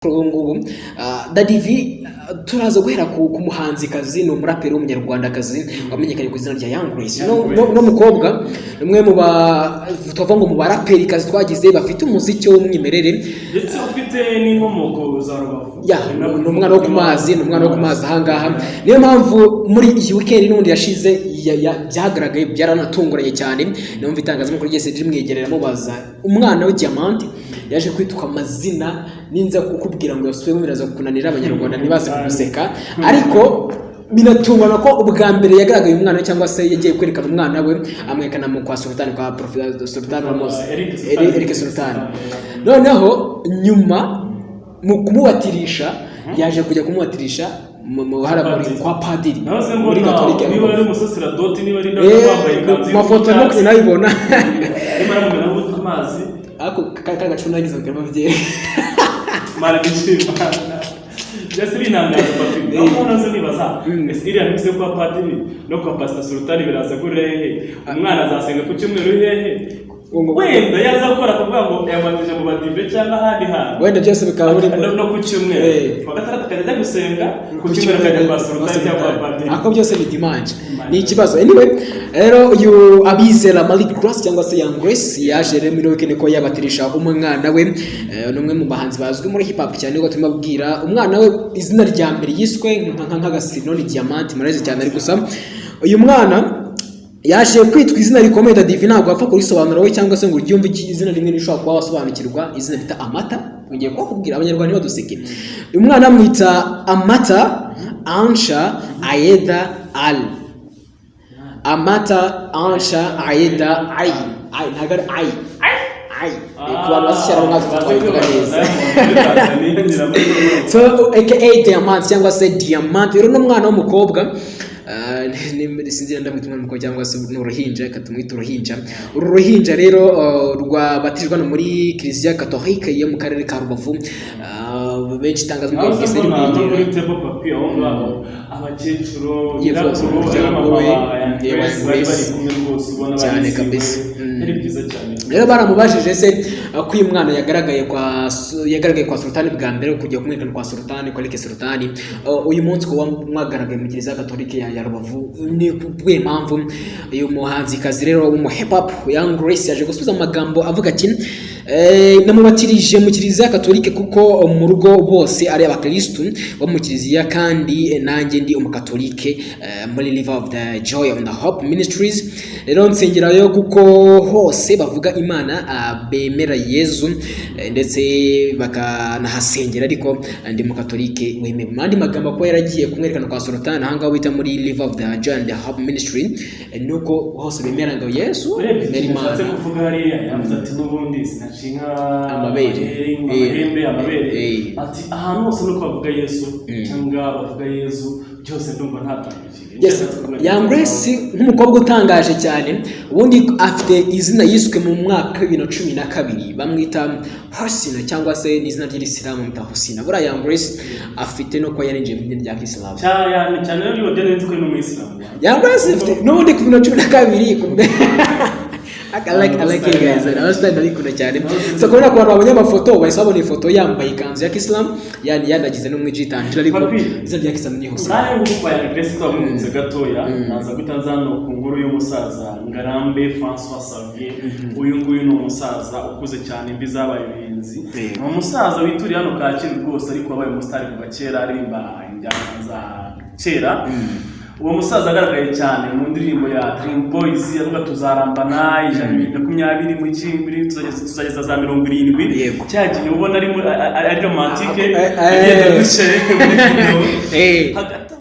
Kuri ubu ngubu, Daddy V, turaza guhera ku muhanzikazi, ni umuraperi w'Umunyarwandakazi wamenyekanye ku izina rya Young Grace. No mukobwa ni umwe mu ba tuvuga ngo mu baraperikazi twagize bafite umuziki w'umwimerere. Ndetse ufite n'inkomoko za Rubavu. Ya, ni umwana wo ku mazi, ni umwana wo ku mazi ahangaha. Niyo mpamvu muri iyi weekend n'ubundi yashize byagaragaye, byaranatunguranye cyane. Niyo mpamvu itangazamakuru ryese rimwegerera mubaza umwana we Diamante yaje kwitwa amazina. Ninza kukubwira ngo yasubiyemo biraza kukunanira, Abanyarwanda ntibaze kuguseka. Ariko binatungurana ko ubwa mbere yagaragaye umwana we, cyangwa se yagiye kwerekana umwana we, amwerekana mu kwa Sultan, kwa Prof Sultan Ramos. Eric Sultan. Eric Sultan. Noneho nyuma mu kumubatirisha, yaje kujya kumubatirisha mu hariya muri Padiri. kwa padiri Nahoze muri mbona Katolika. niba ari umusaseradoti, niba ari ndabona wambaye ikanzu mu mafoto no y'icyatsi. nayibona. Arimo aramumenaho amazi. Ariko ka gacu nagize ngo karimo byeri. Mara ndishima byose binangaza, papi. Aho umuntu azi nibaza, ese iriya mix yo kwa padiri no kwa Pastor Sultani biraza gurira hehe? Umwana azasenga ku cyumweru hehe? Wenda yaza gukora akavuga ngo yabatije mu badive cyangwa ahandi hantu. Wenda byose bikaba biri No ku cyumweru, ku wa gatandatu akajya ajya gusenga, ku cyumweru akajya kwa Sultani cyangwa kwa padiri. Ako byose ni dimanche, ni ikibazo. Anyway, rero uyu Abizera Marie Grace cyangwa se Young Grace yaje rero muri weekend ko yabatirisha umwana we. Ni umwe mu bahanzi bazwi muri hip hop cyane. Nibwo turimo abwira umwana we izina rya mbere yiswe nk'agasino ni Diamante, murazi cyane. Ari gusa uyu mwana yaje kwitwa izina rikomeye. Daddy V, ntabwo wapfa kurisobanura we cyangwa se ngo uryumve. Izina rimwe rishobora kuba wasobanukirwa, izina bita Amata. Ngiye kubakubwira, Abanyarwanda ntibaduseke. Uyu mwana amwita Amata Ansha Ayeda Al Amata Ansha Ayeda Ai Ai, ntabwo ari Ai Ai. Ku bantu bazi Icyarabu nkatwe twabivuga neza. So, aka Diamant cyangwa se Diamant. Rero n'umwana w'umukobwa, sinzi niba ndamwita umwana w'umukobwa cyangwa se ni uruhinja, reka tumwite uruhinja. Uru ruhinja rero rwabatijwe hano muri Kiliziya Katolike yo mu karere ka Rubavu. Benshi itangazamakuru Nahoze ryese mbona no rimwegera. muri table, papi, aho ngaho abakecuru, Yes, rwose, nyirakuru, umuryango we, n'abamama ba Young yewe, Grace bari Grace. bari kumwe rwose, ubona Cyane barizihiwe. kabisa. Yari byiza cyane. Rero baramubajije se ko uyu mwana yagaragaye kwa Sultani bwa mbere, kujya kumwerekana kwa Sultani, kwa Eric Sultani, uyu munsi kuba mwagaragaye mu Kiliziya Katolike ya Rubavu ni kubwiye mpamvu? Uyu muhanzikazi rero w'umu hip hop Young Grace yaje gusubiza mu magambo avuga ati: "Namubatirije mu Kiliziya Katolike kuko mu rugo bose ari abakirisitu bo mu kiliziya, kandi nanjye ndi umukatolike muri River of the Joy of the Hope Ministries. Rero nsengerayo kuko hose bavuga Imana, bemera Yezu, ndetse bakanahasengera, ariko ndi mukatolike wemewe." Mu yandi magambo, kuba yaragiye kumwerekana kwa Sultan ahangaha bita muri River of the Joy and the Hope Ministry, nuko hose bemera ngo Yesu Urebye bemera ikintu ashatse Imana. kuvuga hariya, yavuze ati n'ubundi sinacinka Amabere. Amahembe, amabere. Ati ahantu hose nuko bavuga Yesu cyangwa bavuga Yesu, byose ndumva ntatandukiriye. Yes, Young Grace nk'umukobwa utangaje cyane, ubundi afite izina yiswe mu mwaka wa 2012, bamwita Hosina, cyangwa se n'izina ry'Isilamu bamwita Hosina. Buriya Young Grace afite no kuba yarinjiye mu idini rya Kisilamu. Cyane cyane rero biba byarenze ko ari n'umuyisilamu. Young Grace afite n'ubundi ku 2012. I like you guys. Abasitari ndabikunda cyane. So kubera ku bantu babonye amafoto, bahise babona ifoto yambaye ikanzu ya Kisilamu, yani yanagize n'umwijitanjira, ariko Papi. izina rya Kisilamu ni Hosina. Nawe nguko kwa Young Grace twamwungutse gatoya, naza guhita nza hano ku ngoro y'umusaza Ngarambe François Xavier. Uyu nguyu ni umusaza ukuze cyane, imvi zabaye uruyenzi. Yego. Ni umusaza wituriye hano Kacyiru rwose, ariko wabaye umusitari kuva kera, aririmba injyana za kera. Uwo musaza agaragaye cyane mu ndirimbo ya Dream Boys avuga tuzarambana 120 mu kindi, tuzageza za 70. Cya gihe ubona ari romantique, agenda duce muri video.